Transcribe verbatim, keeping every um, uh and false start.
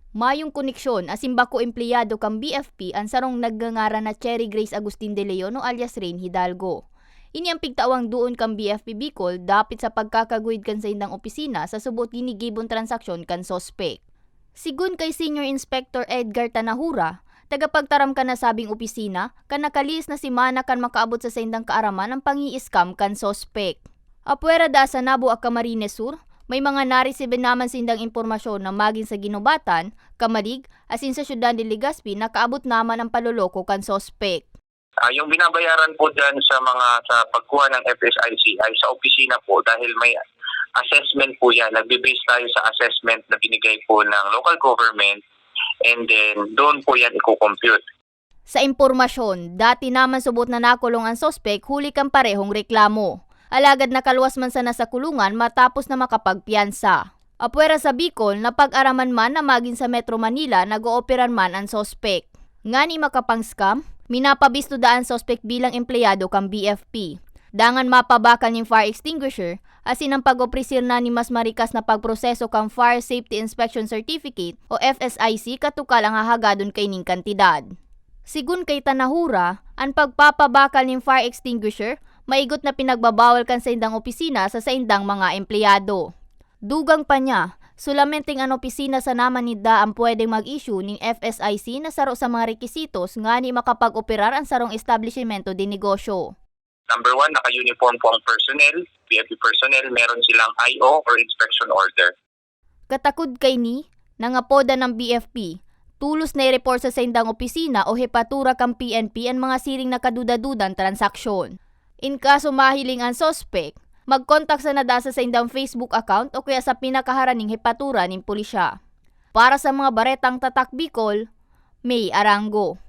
Mayong koneksyon asin bako empleyado kan B F P an sarong nagngangaran na Cherry Grace Agustin de Leon o alias Rain Hidalgo. Ini an pigtawang duon kan B F P Bicol dapit sa pagkakaguyod kan saindang opisina sa subot ginigibong transaksyon kan suspek. Sigun kay Senior Inspector Edgar Tanahura, tagapagtaram kan nasabing opisina, kan nakalihis na semana kan makaabot sa saindang kaaraman an pangi-scam kan suspek. Apwera daa sa Nabo at Camarines Sur, may mga naresibi naman sindang impormasyon na magin sa Guinobatan, Camalig, asin sa syudad ni Legazpi nakaabot naman ang panloloko kan suspek. Ah, yung binabayaran po dyan sa mga sa pagkuha ng F S I C ay sa opisina po dahil may assessment po yan. Nagbe-base tayo sa assessment na binigay po ng local government and then doon po yan i-compute. Sa impormasyon, dati naman subot na nakulong ang suspek huli kan parehong reklamo. Alagad nakaluwas man sana sa kulungan matapos na makapagpiyansa. Apwera sa Bicol, napag-araman man na magin sa Metro Manila nag-ooperan man an suspek. Ngani makapang-scam, minapabisto daa an suspek bilang empleyado kan B F P. Dangan mapabakal nin fire extinguisher asin an pag-opresir na nin mas marikas na pagproseso kan Fire Safety Inspection Certificate o F S I C katukal ang hahagadon kaining kantidad. Sigun kay Tanahura, an pagpapabakal nin fire extinguisher maigot na pinagbabawal kan saindang opisina sa saindang mga empleyado. Dugang pa niya, solamenteng an opisina sana man ninda an pwedeng mag-issue nin F S I C na saro sa mga rekisitos ngani makapag-operar an sarong establisimento de negosyo. Number one, naka-uniform po ang personnel, B F P personnel, meron silang I O or inspection order. Katakod kaini, nangapodan ang B F P, tulos na i-report sa saindang opisina o hepatura kan P N P an mga siring na kaduda-dudang transaksyon. In kaso mahiling an suspek, mag-contact sana daa sa saindang Facebook account o kaya sa pinakaharaning hepatura nin pulisya. Para sa mga baretang Tatak Bicol, May Arango.